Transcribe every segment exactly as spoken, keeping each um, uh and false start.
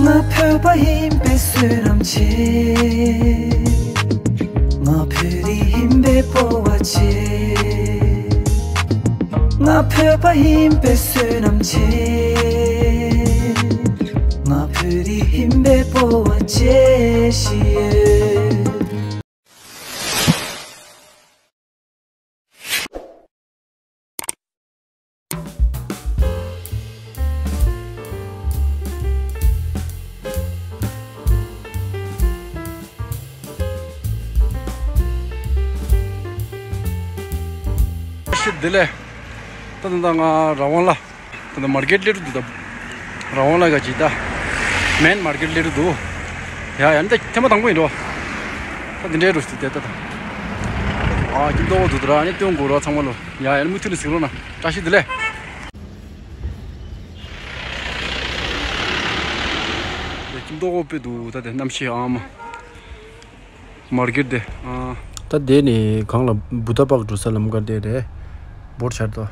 ང་བོད་པ་ཡིན་པའི་བསོད་ནམས་ཆེ། ང་བོད་རིགས་ཡིན་པའི་སྤོབས་པ་ཆེ། ང་བོད་པ་ཡིན་པའི་བསོད་ནམས་ཆེ། ང་བོད་རིགས་ཡིན་པའི་སྤོབས་པ་ཆེ་ཞིག་ཡོད། ཤི་བདེ་ལེགས། ད་ད་ད་ང་རང་དབང་ལ། ད་ད་མར་ཀེཊ་སླེབས་འགྲོ་འདུག་ད། རང་དབང་ལ་ག་ཅིག་ད། མེན་མར་ཀེཊ་སླེབས་འགྲོ་འདུག་ཡ་ཡ་འདི་ཐེངས་མ་དང་པོ་ཡིན་འགྲོ། ད་འདི་འདྲའི་རུ་ཞིག་དེ་ད་ད། ཨ་ཁྱིམ་ཐོག་འདུག་ད་ར་ཨ་ནི་སྟོན་དགོས་ར་ཚང་མ་ལོ། ཡ་ཡ་མུ་མཐུད་ནས་གཟིགས་རོགས་གནང་། བཀྲ་ཤིས་བདེ་ལེགས། ཁྱིམ་ཐོག་དཔེ་འདུག་ད་དེ་གནམ་གཤིས་ཨ་མ། མར་ཀེཊ་དེ། ཨ། ད་དེ་ནི་གང་ལ་བུདྡྷ་པཱརྐ་འགྲོ་ས་ལམ་ཁ་དེ་རེད། འབོར་ཆར་དོ།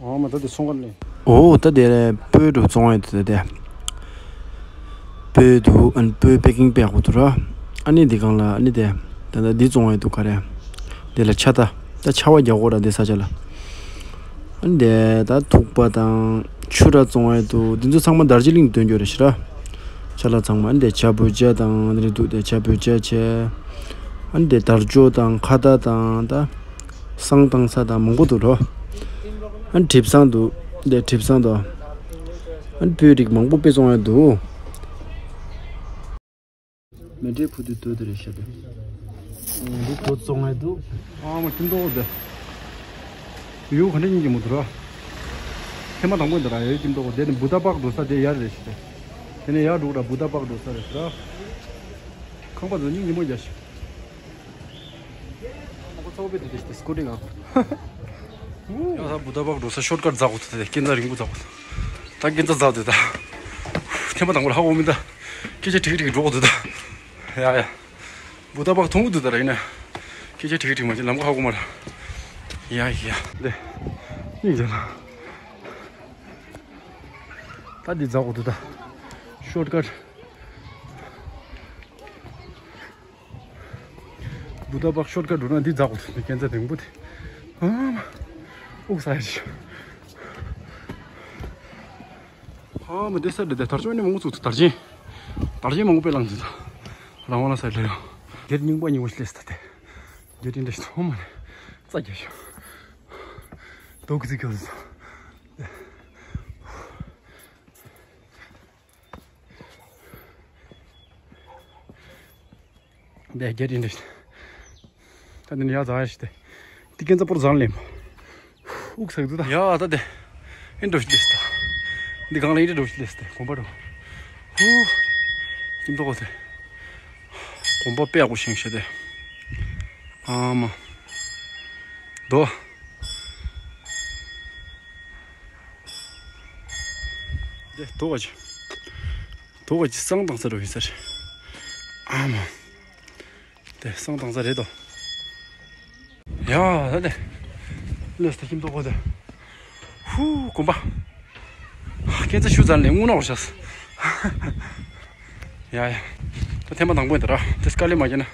ཨོ་མ་ད་དེ་སོང་ག་ལེ། ཨོ་ད་དེ་སྤོས་འདྲ་བཙོང་ཡ་དེ་དེ། སྤོས་འདུག་ཨ་ནི་སྤོས་པེ་ཀིང་དཔེ་ཡག་པོ་འདུག་ར། ཨ་ནི་འདི་གང་ལ་ཨ་ནི་དེ། ད་ད་འདི་བཙོང་ཡ་འདུག་ག་རེ། དེ་ལ་ཆ་ད། ད་ཆ་བ་རྒྱག་དགོས་ར་དེ་ས་ཆ་ལ། ཨ་ནི་དེ་ད་ཐུག་པ་དང་ཆུ་ར་བཙོང་ཡ་འདུག་འདི་ཚོ་ཚང་མ་དར་ཇི་ལིང་འདོན་རྒྱུ་རེད་ཤི་ར། ཆ་ལ་ཚང་མ་ཨ་ནི་དེ་ཇ་བོད་ཇ་དང་ཨ་ནི་རེད་འདུག་དེ་ཇ་བོད་ཇ་བྱས། ཨ་ནི་དེ་དར་ལྕོག་དང་ཁ་བཏགས་དང་ད། བསང་བཏང་ས་དང་མང་པོ་འདུག་རོ། ཨ་ནི་གྲིབ་བསང་འདུག་འདི་གྲིབ་བསང་དང་། ཨ་ནི་སྤོས་རིགས་མང་པོ་དཔེ་བཙོང་ཡ་འདུག་མེ་འདྲའི་ཕུ་དུ་དོད་དེ་རེད་ཤ་དེ། འདི་དོད་བཙོང་ཡ་འདུག་ཨ་མ་ཁྱིམ་ཐོག་འདི། ཡུ་ག་འདྲ་ཉིན་གྱི་མོ་འདུག་རོ། ཐེངས་མ་དང་པོ་འདི་ར་ཡོད་ཁྱིམ་ཐོག་འདི་ནི་བུདྡྷ་པཱརྐ་འགྲོ་ས་དེ་ཡར་རེད་ཤ་དེ། དེ་ནས་ཡར་འགྲོ་ར་བུདྡྷ་པཱརྐ་འགྲོ་ས་རེད་ཤ། ཁང་པ་འདི་ཉིན་གྱི་མོ་རྒྱ་ཤ། ཁོ་ཚོ་བེད་དེ་སི་ཀུ་ཊི་ག་ཡང་ས་བུ་ད་བག་འགྲོ་ས་ཤོར་ཀཊ་འཛག་གོ་ཐུ་དེ་སྐྱེ་འཛག་རིང་པོ་འཛག་གོ་ཐུ། ད་སྐྱེ་འཛག་འཛག་དེ་ད། ཐེངས་མ་དང་པོ་ལ་ཧ་གོ་མི་ད། སྐད་ཆ་ཁྲིག་ཁྲིག་འགྲོ་གོ་ཐུ་ད། ཡ་ཡ། བུ་ད་བག་ཐུང་གོ་ཐུ་ད་ར་ཡིན་ན། སྐད་ཆ་ཁྲིག་ཁྲིག་མ་བྱེད་ལམ་ཁ་ཧ་གོ་མ་ར། ཡ་ཡ། དེ། ཡིན་ཀྱང་ན། ད་འདི་འཛག་གོ་ཐུ་ད། ཤོར་ཀཊ། བུ་ད་བག་ཤོར་ཀཊ་འགྲོ་ན་འདི་འཛག་གོ་ཐུ་ནི་སྐྱེ་འཛག་དེང་པོ་དེ། ཨ་མ། དབུགས་ས་ཡ་ཞིག་ཨ་མ་དེ་ས་དེ་དེ་དར་ལྕོག་ནི་མང་པོ་བཙུགས་ཐུ་དར་ཆེན། དར་ཆེན་མང་པོ་དཔེ་བླངས་ཐུ་ད། རང་དབང་ལ་ས་ལེ་ཡོང་། དེར་རྙིང་པ་རྙིང་པ་ཞིག་ལས་ས་དེ། དེ་དེ་འདྲ་ཞིག་ཐོག་མ་ནས་རྩ་རྒྱ་ཞིག་དོག་གི་ཚིག་ཀྱོག་ཟིན་ས། འདི་རྒྱ་རིན་རེད། ད་འདི་ནི་ཡག་ཙག་ཡ་ཞིག་སྟེ། འདི་ཀན་ཙ་པོར་ཟང་ལེམ། དབུགས་ཚ་གི་འདུག་ད། ཡ་ད་དེ། ཨིན་འགྲོ་ཞིག་ལེས་ད། འདི་གང་ལ་ཨིན་འགྲོ་ཞིག་ལེས་ཏེ་གོམ་པ་འགྲོ། ཧུ། ཀིམ་ཏོག་གོ་ཚེ། གོམ་པ་དཔེ་ཡག་པོ་བཞེངས་ཤག་དེ། ཨ་མ། དོ། དེ་དོ་ག་ཅི། དོ་ག་ཅི་བསང་བཏང་ས་རུ་ཡིན་ས་རེད། ཨ་མ། དེ་བསང་བཏང་ས་རེད་དོ། ཡ་ད་དེ། ལེས་ཏེ་ཀིམ་ཏོག་གོ་དེ། ཧུ་གོམ་པ། སྐད་ཆ་ཞུ་ཙམ་ལས་དངུལ་ནོར་བ་ཤག་ཡ་ཡ། ད་ཐེངས་མ་དང་པོ་ཡིན་ད་ར། དེ་དཀའ་ལས་མ་བརྒྱབ་ན།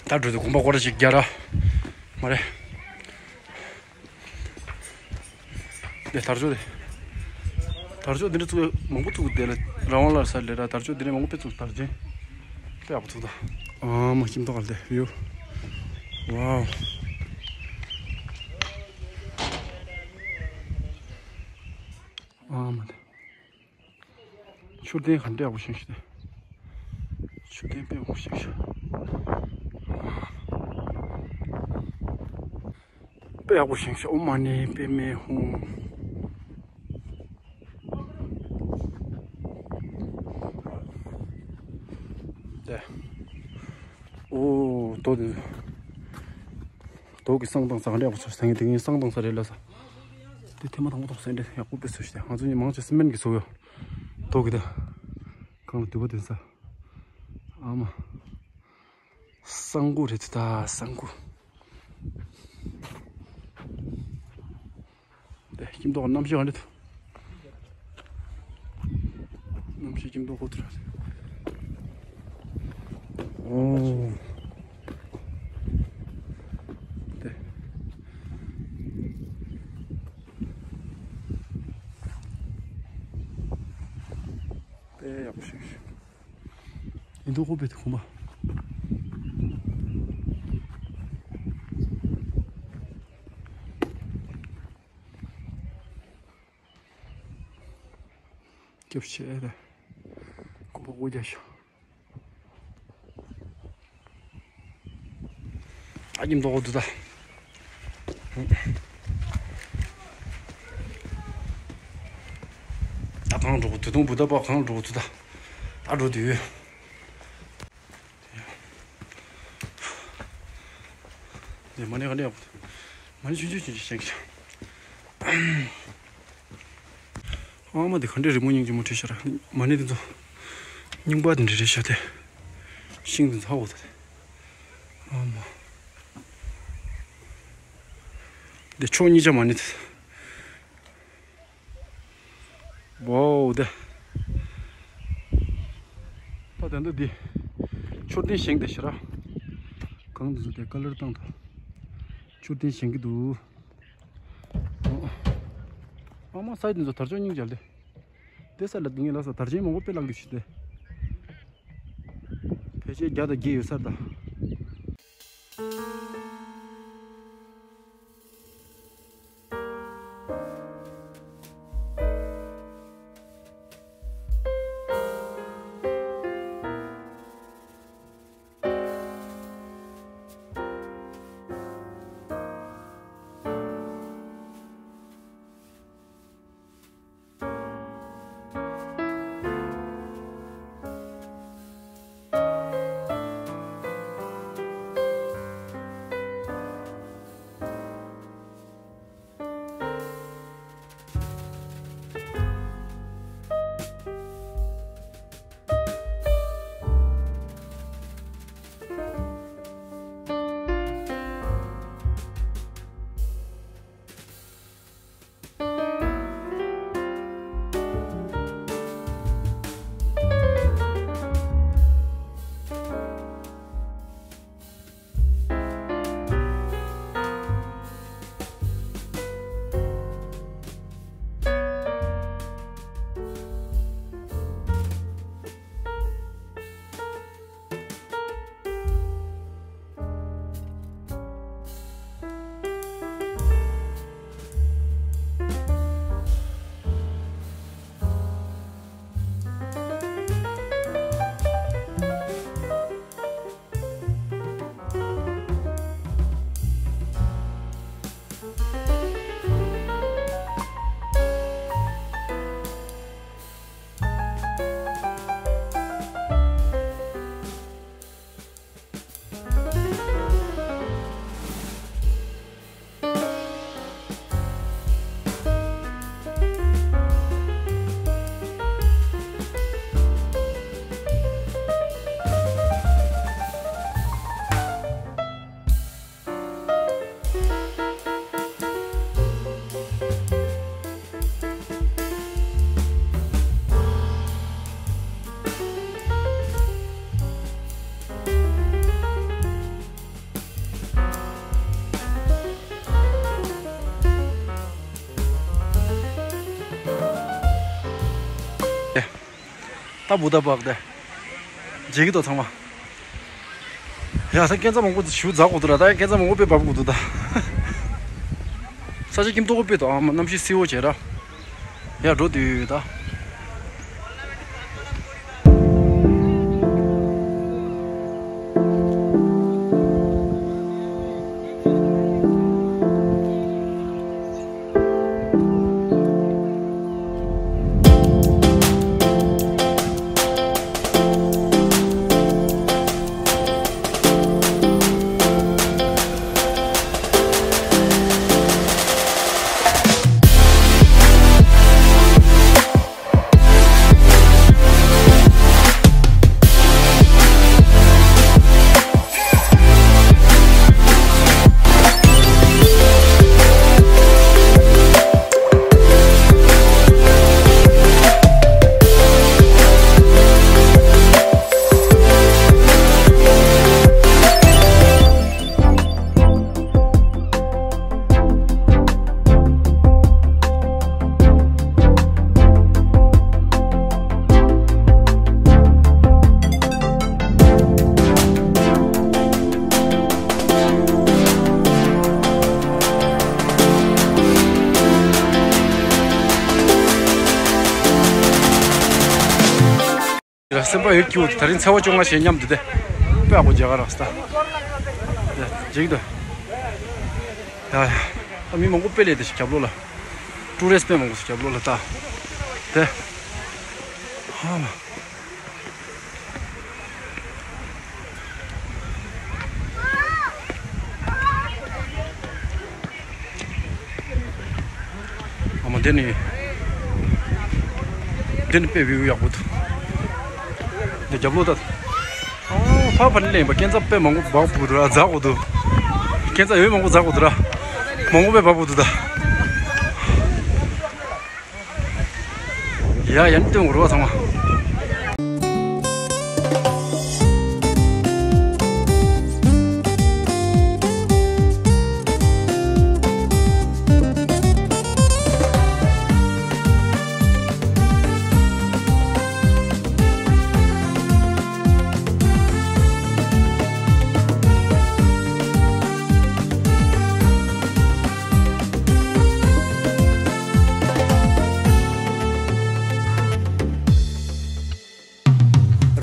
ད་འགྲོ་དུས་གོམ་པ་སྐོར་ར་ཞིག་རྒྱག་ར། མ་རེད། དེ་དར་ལྕོག་དེ། དར་ལྕོག་འདི་འདྲ་བཙུགས་མང་པོ་བཙུགས་དེ་ལ་རང་དབང་ལ་ས་ལེ་ར་དར་ལྕོག་འདི་འདྲ་མང་པོ་དཔེ་བཙུགས་དར་ཆེན། དཔེ་ཡག་པོ་བཙུགས་ད། ཨ་མ་ཁྱིམ་ཐོག་ག་ལ་དེ་ཡོ། ཝའོ། ཨ་མ་དེ། མཆོད་རྟེན་ག་འདྲ་ཡག་པོ་བཞེངས་ཤག་དེ། མཆོད་རྟེན་དཔེ་ཡག་པོ་བཞེངས་ཤག་དཔེ་ཡག་པོ་བཞེངས་ཤག་ཨོཾ་མ་ཎི་པདྨེ་ཧཱུྃ། དེ། ཨོ། དོ་དེ། རྡོ་གི་བསང་བཏང་ས་ག་འདྲ་ཡག་པོ་བཟོས་ས་དེ་ངས་བསང་བཏང་ས་རེད་ལ་ས། དེ་ཐེངས་མ་དང་པོ་ཐོག་སེ་འདྲ་ཡག་པོ་དཔེ་བཟོས་ཤག་ང་ཚོ་ནི་མང་ཆེ་སི་མེན་གི་བཟོ་ཡོད། རྡོ་གི་དེ། གང་ལ་དུ་བ་དེ་ས། ཨ་མ། བསང་ཁུག་རེད་ད་བསང་ཁུག་དེ་ཁྱིམ་ཐོག་གནམ་གཤིས་ག་འདྲ་འདུག་གནམ་གཤིས་ཁྱིམ་ཐོག་ཁོ་ཐུ་ར་རེད། ཨོ། དེ། དཔེ་ཡག་པོ་ཞིག་ཡིན་འདུག་ཁོ་པའི་དེ་ཁོ་མ། སྐྱབས་ཆེ་རེད། ཁོ་པ་འོ་རྒྱ་ཤོག་ཨ་ཉིམ་མདོག་དུ་ད། ད་གང་འགྲོ་གི་དུ་དུང་བུ་ད་པ་གང་འགྲོ་གི་དུ་ད། ད་འགྲོ་དུས། ནས་མ་ནས་ག་ནས་ཡག་པོ། མ་ནས་ཆུང་ཆུང་ཆུང་ཆུང་བྱེད་ཀྱི། ཨ་མ་དེ་ག་འདྲའི་རི་མོ་སྙིང་རྗེ་མོ་བྲིས་ཤག་ར། མ་ནི་དེ་ཚོ་རྙིང་པ་དེ་འདྲ་རེད་ཤག་དེ། ཤིང་དེ་ཚོ་ཧ་གོ་ད་དེ། ཨ་མ། དེ་ཕྱོགས་གཉིས་ཆ་མ་ནི་དེ། ཝའོ་དེ། ད་དེ་འདྲ་དེ། མཆོད་རྟེན་བཞེངས་དེ་ཤག་ར། གང་དེ་ཚོ་དེ་ཀ་ལར་བཏང་ད། མཆོད་རྟེན་བཞེངས་ཀྱི་འདུག་ཨ་མ་སའི་དེ་ཚོ་དར་ལྕོག་སྙིང་རྗེ་ལ་དེ། དེ་ས་ལ་དེ་ངས་ལ་ས་དར་ཆེན་མང་པོ་དཔེ་བརླག་འདུག་ཤི་དེ། ཕལ་ཆེར་བརྒྱ་དང་བརྒྱད་ཡོད་ས་ད། ད་བུ་ད་བག་དེ། མཇལ་གི་འདུག་ཚང་མ། ཡ་ས་སྐས་འཛེག་མང་པོ་ཞུ་འཛེག་དགོས་འདུག་ར། ད་སྐས་འཛེག་མང་པོ་དཔེ་འབབ་དགོས་འདུག་ད། ས་ཆ་ཁྱིམ་ཐོག་དཔེ་འདུག་ཨ་མ་གནམ་གཤིས་བསིལ་བོ་བྱས་ར། ཡ་འགྲོ་དུས་ད། སེམས་པ་ཡོད་སྐྱིད་པོ། དེ་རིང་ཚེས་པ་བཅོ་ལྔ་བྱས་མཉམ་དུ་དེ་དཔེ་ཡག་པོ་མཇལ་ག་རག་སྟ། ཡ་འཇིག་ཏུ། ཡ་ཡ། ཨ་མི་མང་པོ་དཔེ་ལས་དེ་ཞིག་རྒྱབ་ལོགས་ལ། ཀྲུ་རེ་སི་དཔེ་མང་པོ་ཞིག་རྒྱབ་ལོགས་ལ་ལྟ། དེ། ཧ་ལ། ཨ་མ་འདི་ནི། འདི་ནི་དཔེ་བིའུ་ཡག་པོ་འདུག་འདི་རྒྱབ་ལོགས་ད། ཨོ་ཕ་ཕ་ནི་ལེན་པ་སྐས་འཛེག་དཔེ་མང་པོ་འབག་འདུག་ར། འཛེག་གོ་འདུག་སྐས་འཛེག་ཡོད་མང་པོ་འཛེག་གོ་འདུག་ར། མང་པོ་དཔེ་འབག་འདུག་ད། ཡ་ཡ་ནི་སྟོན་དགོས་རེད་བ་ཚང་མ།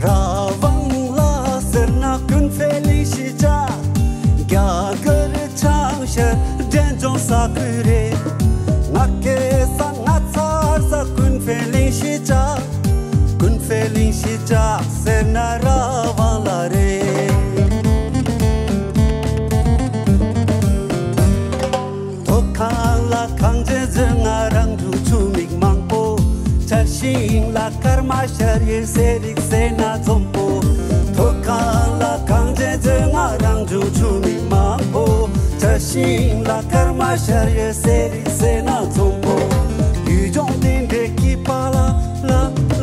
ར་ཝང་ལ་ཟེར་ན་ཀུན་ཕན་གླིང་གཞིས་ཆགས། རྒྱ་གར་བྱང་ཤར་འབྲས་ལྗོངས་ས་ཁུལ་རེད། ང་སྐྱེས་ས་ང་འཚར་ས་ཀུན་ཕན་གླིང་གཞིས་ཆགས། ཀུན་ཕན་གླིང་གཞིས་ཆགས་ཟེར་ན་ར་ཝང་ལ་རེད། མཐོ་སྒང་ལ་གངས་ཅན་རྫོང་ང་རང་འབྲུག་ཆུ་མིག་མང་པོ། བྱ་ཤིང་ལ་སྐར་མ་ཤར་ཡོད་ཟས་རིགས་ཟས་སྣ་འཛོམས་པོ། མཐོ་སྒང་ལ་གངས་ཅན་རྫོང་ང་རང་འབྲུག་ཆུ་མིག་མང་པོ། བྱ་ཤིང་ལ་སྐར་མ་ཤར་ཡོད་ཟས་རིགས་ཟས་སྣ་འཛོམས་པོ། ཡུལ་ལྗོངས་དེ་འདྲའི་སྐྱིད་པ་ལ་ལ་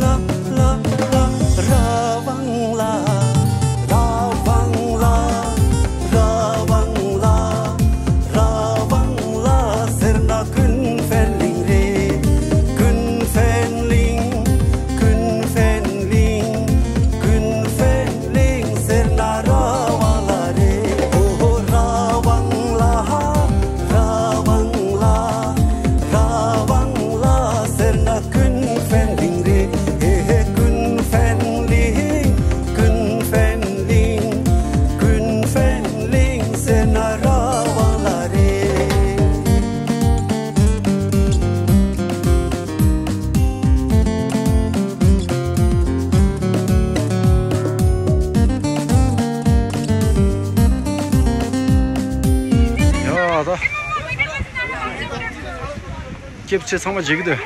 ལ་ལ་ལ་ར་ཝང་ལ། ར་ཝང་ལ། ར་ཝང་ལ། ར་ཝང་ལ་ཟེར་ན་ཀུན་ཕན་གླིང་རེད། ཀུན་ཕན་གླིང་། ཀུན་ཕན་གླིང་། ཀུན་ཕན་གླིང་ཟེར་ན་ར་ཝང་ལ་རེད། ཨོ་ཧོ་ར་ཝང་ལ། ར་ཝང་ལ། ར་ཝང་ལ་ཟེར་ན་ཀུན་ཕན་གླིང་རེད། ཧེ་ཧེ་ཀུན་ཕན་གླིང་། ཀུན་ཕན་གླིང་། ཀུན་ཕན་གླིང་ཟེར་ན་ར་ཝང་ལ་རེད། ཡ་ད། སྐྱེ་བོ་ཚང་མ་མཇལ་གི་འདུག་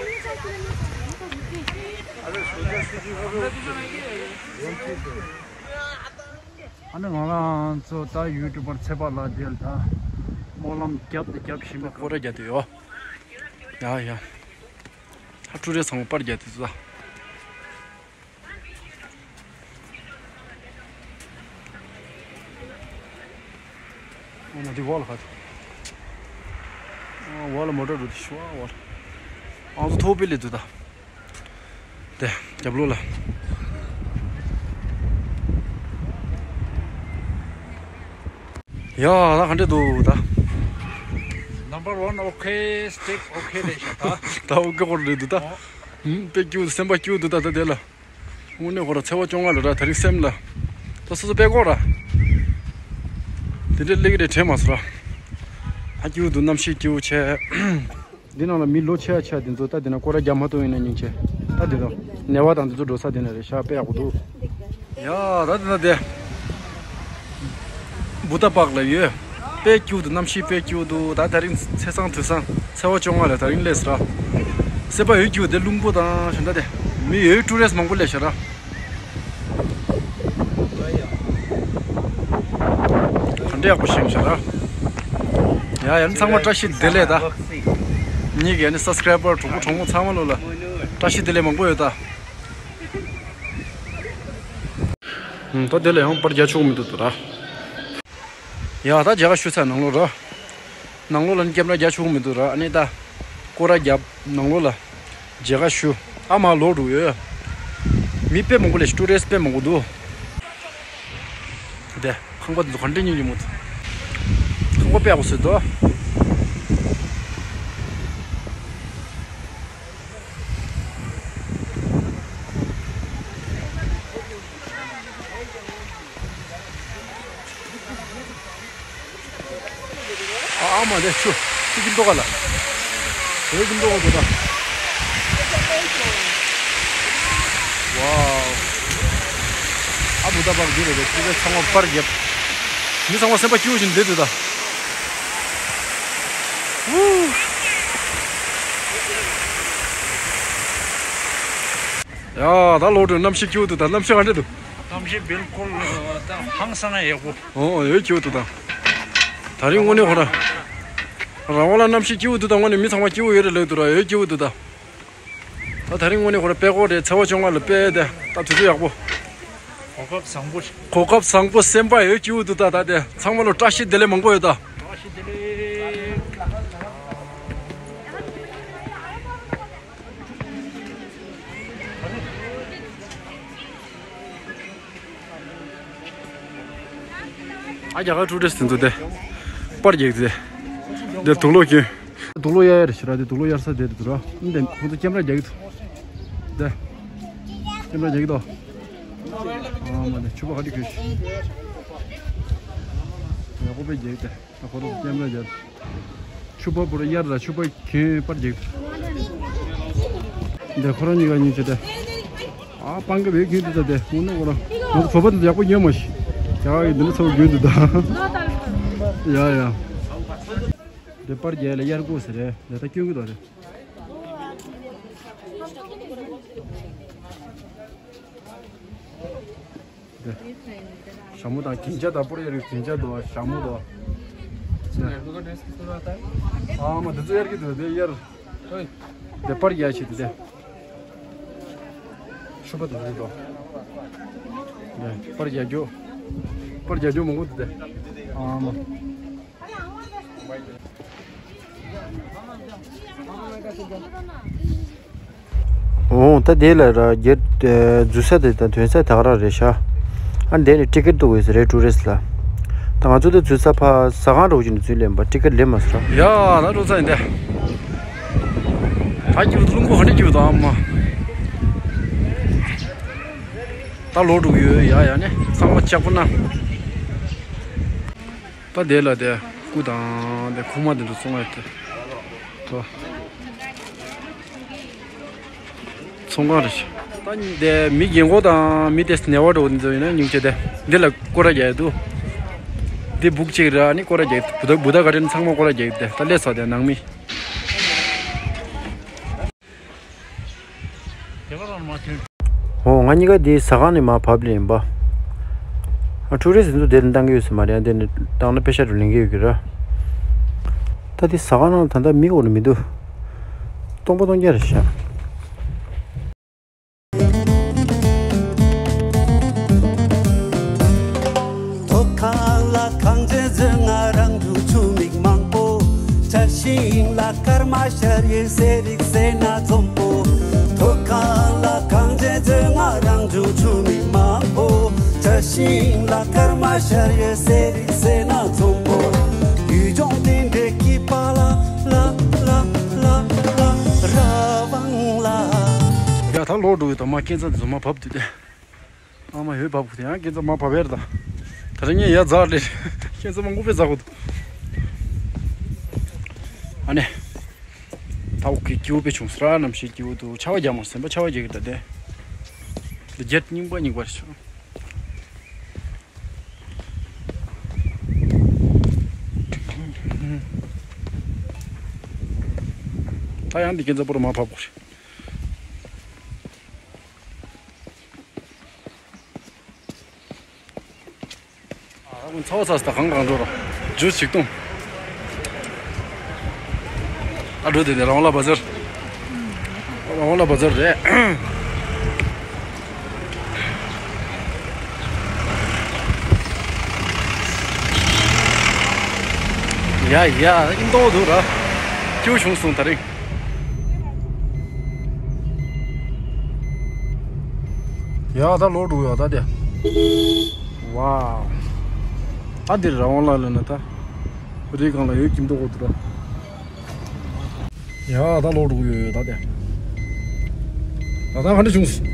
ཨ་ནི་ང་རང་ཚོ་ད་ཡུ་ཊུབ་པར་ཚེ་དཔག་ལགས་འདིར་ད་སྨོན་ལམ་བརྒྱབ་དང་རྒྱབ་བཞིན་པའི་སྐོར་ར་རྒྱག་འདོད་ཡོད། ཡ་ཡ། ད་ཀྲུ་རེ་ཚང་མ་པར་རྒྱག་འདོད་ཚོ་ད། ཨོ་མ་དེ་བ་ལ་ཁ་དེ། ཨོ་བ་ལ་མོ་ཊ་འགྲོ་དེ་ཤུ་བ་བ་ལ། ཨང་ཚོ་ཐོག་པེ་ལེ་དུ་ད། དེ་རྒྱབ་ལོགས་ལ། ཡ་ད་ག་འདྲ་འདུག་ད། Number one okay, stick okay རེད་ཤག་ད། ད་ཨོ་ཀེ་ཧོར་རེད་འདུག་ད། ཧུམ་དཔེ་སྐྱིད་སེམས་པ་སྐྱིད་འདུག་ད་ད་དེ་ལ། དངོས་གནས་ཁོ་ར་ཚེས་པ་བཅོ་ལྔ་ལ་ར་དེ་རིང་སེམས་ལ། ད་སོ་སོ་དཔེ་ཁོ་ར། དེ་འདྲའི་སླེབས་ཀྱི་རེད་དྲན་མ་སོང་ར། ཧ་སྐྱིད་འདུག་གནམ་གཤིས་སྐྱིད་པོ་བྱས། འདི་ནང་ལ་མི་ལོ་ཆེ་ཡ་ཆེ་ཡ་དེ་ཚོ་ད་དེ་ན་སྐོར་ར་རྒྱག་མ་ཐུབ་ཡིན་ན་སྙིང་རྗེ། ད་དེ་ཚོ་ནེ་བ་དང་དེ་ཚོ་འགྲོ་ས་དེ་ན་རེད་ཤག་དཔེ་ཡག་པོ་འདུག་ཡ་ད་དེ་ན་དེ། བུ་ད་པག་ལ་ཡོད། དཔེ་སྐྱིད་འདུག་གནམ་གཤིས་དཔེ་སྐྱིད་འདུག་ད་དེ་རིང་ཚེས་བཟང་དུས་བཟང་ཚེས་པ་བཅོ་ལྔ་ལ་དེ་རིང་སླེབས་སོང་ར། སེམས་པ་ཡོད་སྐྱིད་འདུག་རླུང་བུ་དང་གཞན་དག་དེ། མི་ཡོད་ཊུ་རི་སི་མང་པོ་སླེབས་ཤག་ར། ག་འདྲ་ཡག་པོ་ཞིག་ཤག་ར། ཡ་ཡ་ནི་ཚང་མ་བཀྲ་ཤིས་བདེ་ལེགས་ད། ངེད་ཀྱི་ནི་སབ་སི་ཀ་རའི་བར་གྲོགས་པོ་གྲོགས་མོ་ཚང་མ་ལོ་ལ་བཀྲ་ཤིས་བདེ་ལེགས་མང་པོ་ཡོད་ད། ད་དེ་ལ་ཡང་པར་རྒྱག་ཆོག་མི་འདུག་ད་ར། ཡ་ད་མཇལ་ཁ་ཞུ་ཚར་ནང་ལོགས་ར། ནང་ལོགས་ལ་ནི་ཀེམ་ར་རྒྱག་ཆོག་མི་འདུག་ར། ཨ་ནི་ད་སྐོར་ར་རྒྱབ་ནང་ལོགས་ལ་མཇལ་ཁ་ཞུ། ཨ་མ་ལོག་འགྲོ་ཡོད། མི་དཔེ་མང་པོ་ལས་ཊུ་རི་སི་དཔེ་མང་པོ་འདུག་དེ་ཁང་པ་འདི་ཚོ་ག་འདྲ་ཉོ་ཉོ་མོ། ཁང་པ་དཔེ་ཡག་པོ་བཟོས་འདུག་ཆུ། ཆུ་ཀིམ་ཏོག་ག་ལ། དེ་ཀིམ་ཏོག་ག་འདུག་ད། ཝའོ། ཨ་བུ་ད་བག་འགྱུར་རེད་པས། ཁྱེད་ཚོ་ཚང་མ་པར་རྒྱབ། མི་ཚང་མ་སེམས་པ་སྐྱིད་པོ་བྱས་ནས་བསྡད་འདུག་ད། ཝུ། ཡ། ད་ལོག་འགྲོ། གནམ་གཤིས་སྐྱིད་པོ་འདུག་ད། གནམ་གཤིས་ག་འདྲ་འདུག་གནམ་གཤིས་བིལ་ཀུལ་ད་ཧང་སང་ཡག་པོ། ཨོ་ཡོད། སྐྱིད་པོ་འདུག་ད། ད་རིང་དངོས་གནས་ཁོ་ར། རང་དབང་ལ་གནམ་གཤིས་སྐྱིད་པོ་འདུག་ད། དངོས་གནས་མི་ཚང་མ་སྐྱིད་པོ་ཡོད་རེད་ལབ་འདུག་ར། ཡོད། སྐྱིད་པོ་འདུག་ད། ད་ད་རིང་དངོས་གནས་ཁོ་ར་དཔེ་ཁོ་རེད། ཚེས་པ་བཅོ་ལྔ་ལ་དཔེ་དེ་ད་དུས་ཚོད་ཡག་པོ། གོ་སྐབས་བཟང་པོ་ཞིག་གོ་སྐབས་བཟང་པོ། སེམས་པ་ཡོད། སྐྱིད་པོ་འདུག་ད། ད་དེ་ཚང་མ་ལ་བཀྲ་ཤིས་བདེ་ལེགས་མང་པོ་ཡོད་ད། བཀྲ་ཤིས་བདེ་ལེགས། ཨ། རྒྱ་གར་ཊུ་རི་སི་ཊི་དེ་ཚོ་དེ་པར་རྒྱག་དེ། དེ་དུག་ལོག་གྱོན། དུག་ལོག་གཡར་ཡ་རེད་ཤི་ར། དེ་དུག་ལོག་གཡར་ས་དེ་རེད་འདུག་ར། འདི་ཁོང་ཚོ་ཀེམ་ར་རྒྱག་གི་འདུག་དེ་ཀེམ་ར་རྒྱག་གི་འདུག་ཨ་མ་དེ་ཕྱུ་པ་ག་དུས་གྱོན་ཤི། ཡག་པོ་དཔེ་རྒྱག་དེ། ད་ཁོ་རང་ཀེམ་ར་རྒྱག་ཕྱུ་པ་པུ་ར་གཡར་ར། ཕྱུ་པ་གྱོན་པར་རྒྱག་དེ་ཁོ་རང་གཉིས་ཀ་གཉིས་བྱས་ཏེ། ཨ། སྤང་གི་བས་གྱོན་འདུག་ད་དེ། དངོས་གནས་ཁོ་རང་ང་ཚོ་བོད་པ་དེ་ཚོ་ཡག་པོ་གྱོན་མ་ཤི། རྒྱ་གར་གྱི་འདི་འདྲ་ཚོ་གྱོན་འདུག་ད། ཡ་ཡ། དེ་པར་རྒྱག་ལ་གཡར་དགོས་ཟེར་རེད། དེ་ད་གྱོན་གི་འདུག་རེད། དེ། ཞྭ་མོ་དང་རྒྱན་ཆ་དང་པོར་གཡར་གྱི། རྒྱན་ཆ་དང་ཞྭ་མོ་དང་། ཨ་མ་དེ་ཚོ་གཡར་གྱི་འདུག་དེ་གཡར། དེ་པར་རྒྱག་བྱེད་དེ། ཕྱུ་པ་དེ་ཚོ་དང་། དེ་པར་རྒྱག་རྒྱུ། པར་རྒྱག་རྒྱུ་མང་པོ་འདུག་དེ། ཨ་མ། འོང་། ད་དེ་ལ་ར་རྒྱ། འཛུལ་ས་དེ་དང་ཐོན་ས་དེ་ག་རང་རེད་ཤག་ཨ། འདི་ནས་ཊི་ཀེ་ཊི་གཏུབ་དགོས་ས་རེད། ཊུ་རི་སི་ཊི་ལ། ད་ང་ཚོ་དེ་འཛུལ་ས་ཕ་ཟ་ཁང་འདྲ་བོ་ཅིག་ནས་འཛུལ་ལེན་པ། ཊི་ཀེ་ཊི་ལེན་མ་སོང་ར། ཡ། ད་འགྲོ་ས་ཡིན་དེ། ད་སྐྱིད་པོ་འདུག་རླུང་བུ་ག་འདྲ་སྐྱིད་པོ་འདུག་ཨ་མ། ད་ལོག་འགྲོ་གི་ཡོད། ཡ་ཡ། ནི་ཚང་མ་ལྕགས་པོ་ན། ད་དེ་ལ་དེ་སྐུ་དང་དེ་ཁུག་མ་དེ་ཚོ་བཙོང་ཡ་དེ། ད་ཚོང་ཁང་རེད། ད་དེ་མི་རྒན་གོག་དང་མི་དེ་ནད་པ་འདྲ་བོ་དེ་ཚོ་ཡིན་ན་སྙིང་རྗེ་དེ། འདི་ལ་སྐོར་ར་རྒྱག་ཡ་འདུག་འདི་སྦུག་གཅིག་ར། ནི་སྐོར་ར་རྒྱག་ཡ། བུ་ད་བུ་ད་ག་རེ་ཚང་མ་སྐོར་ར་རྒྱག་ཡ་དེ། ད་སླེབས་ཚར་དེ་ནང་མི། འོ། ང་གཉིས་ཀ་འདི་ཟ་ཁང་ནས་མར་བབས་ལེ་ཡིན་པ། ཨ། ཊུ་རི་སི་ཊི་འདི་ཚོ་དེ་ལ་བཏང་གི་ཡོད་ས་མ་རེད། ཨ། འདི་ནས་བཏང་ན་པེ་ཤ་རུ་ལེན་གི་ཡོད་ཀྱི་ར། ད་འདི་ཟ་ཁང་ནང་ད་ལྟ་མི་འོ་ན་མི་འདུག་སྟོང་པ་སྟོང་རྐྱང་རེད་ཤག་ཐོག་ཁང་ལ་གངས་ཅན་རྫོང་ང་རང་འབྲུག་ཆུ་མིག་མང་པོ། བྱ་ཤིང་ལ་སྐར་མ་ཤར་ཡོད། ཟས་རིགས་ཟས་སྣ་འཛོམས་པོ། ཐོག་ཁང་ལ་གངས་ཅན་རྫོང་ང་རང་འབྲུག་ཆུ་མིག་མང་པོ། བྱ་ཤིང་ལ་སྐར་མ་ཤར་ཡོད། ཟས་རིགས་ཟས་སྣ་འཛོམས་པོ། ཡུལ་ལྗོངས་རྟེན་འབྲེལ་གྱི་པ་ལ་ལ་ལ་ལ་ལ་ར་བང་ལ། ཡ། ད་ལོག་འགྲོ་གི་ད། མ་སྐས་འཛེག་འཛོམས་མ་བབས་དུས་དེ། ཨ་མ་ཡོད་བབ་ཁུ་དེ་ཡང་སྐས་འཛེག་མ་བབ་ཡར་ད། ད་རིང་ངས་ཡར་འཛེག་ལེ། སྐས་འཛེག་མ་དགུ་པས་འཛེག་གོ་འདུག་ཨ་ནི། ད་འོ་གི་སྐྱིད་པོ་དཔེ་བྱུང་སོང་ར། གནམ་གཤིས་སྐྱིད་པོ་འདུག་ཆར་པ་རྒྱག་མ་སོང་། སེམས་པ་ཆར་པ་རྒྱག་གི་ད་དེ། འདི་རྒྱབ་རྙིང་པ་རྙིང་པ་རེད་བྱུང་། ད་ཡང་འདི་སྐས་འཛེག་པོ་རུ་མ་བབ་དགོས་རེད། ཚ་བ་ཚ་ས་ད་གང་གང་འགྲོ་རོགས། ཇུས་ཅིག་བཏུང་། ཨ། འགྲོ་དེ་ནས་རང་ལ་བ་ཛར། རང་ལ་བ་ཛར་རེད། ཡ་ཡ། ཨིན་ཏོག་འདུག་ར། སྐྱིད་པོ་བྱུང་སོང་ད་རིང་། ཡ། ད་ལོག་འགྲོ་ཡ་ད་དེ། ཝའོ། ད་འདིར་རང་དབང་ལ་ལ་ན་ད། རི་སྒང་ལ་ཡོད་ཀྱིན་འདུག་གོ་འདུག་ར། ཡ། ད་ལོག་འགྲོ་ཡོད་ཡོད་ད་དེ། ད་ད་ག་འདྲ་བྱུང་སོང་།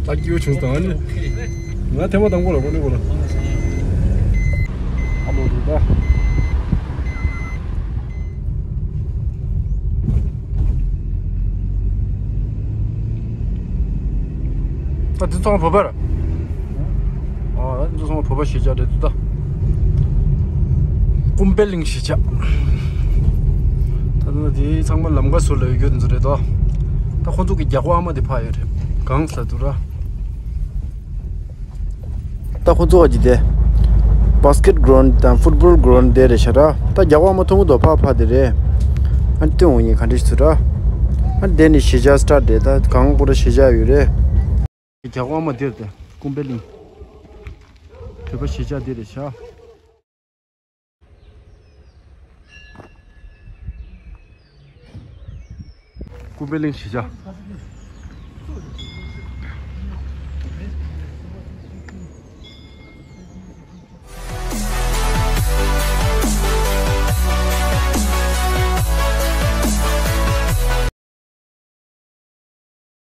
ད་སྐྱིད་པོ་བྱུང་སོང་ཨ་ནི། ང་ཐེངས་མ་དང་པོ་ལ་གོ་ནི་གོ་ལ། ད་ལོག་འགྲོ་ད། ཨ། འདི་ཚང་མ་བོད་པ་རེད། ཨ། འདི་ཚང་མ་བོད་པ་གཞིས་ཆགས་རེད་འདུག་ད། ཀུམ་པེ་གླིང་གཞིས་ཆགས། ད་ནི་འདི་ཚང་མ་ལམ་ཁ་ཟུར་ལ་ཡོད་རྒྱུ་འདི་ཚོ་རེད་དོ། ད་ཁོང་ཚོ་གི་རྒྱལ་སྒོ་ཨ་མ་འདི་ཕར་ཡོད་རེད། གང་ཟེར་འདུག་ར། ད་ཁོ་ཚོ་བ་ཇི་དེ། བྷ་སི་ཀེ་ཊི་གྷི་རའུན་ཌི་དང་ཕུཊ་བྷོལ་གྷི་རའུན་ཌི་དེ་རེད་ཤག་ར། ད་རྒྱལ་སྒོ་ཨ་མ་མཐོང་གི་འདུག་ཕ་ཕ་དེ་རེད། ཨ་ནི་སྟོན་འོང་ཡིན་ག་འདྲ་ཞིག་ཚུལ་ར། ཨ་ནི་དེ་ནི་གཞིས་ཆགས་སི་ཊར་ཊི་རེད། ད་གང་པོ་ར་གཞིས་ཆགས་ཡོད་རེད། རྒྱལ་སྒོ་ཨ་མ་དེ་རེད་དེ། ཀུམ་པེ་གླིང་། བོད་པ་གཞིས་ཆགས་དེ་རེད་ཤག་ཀུམ་པེ་གླིང་གཞིས་ཆགས།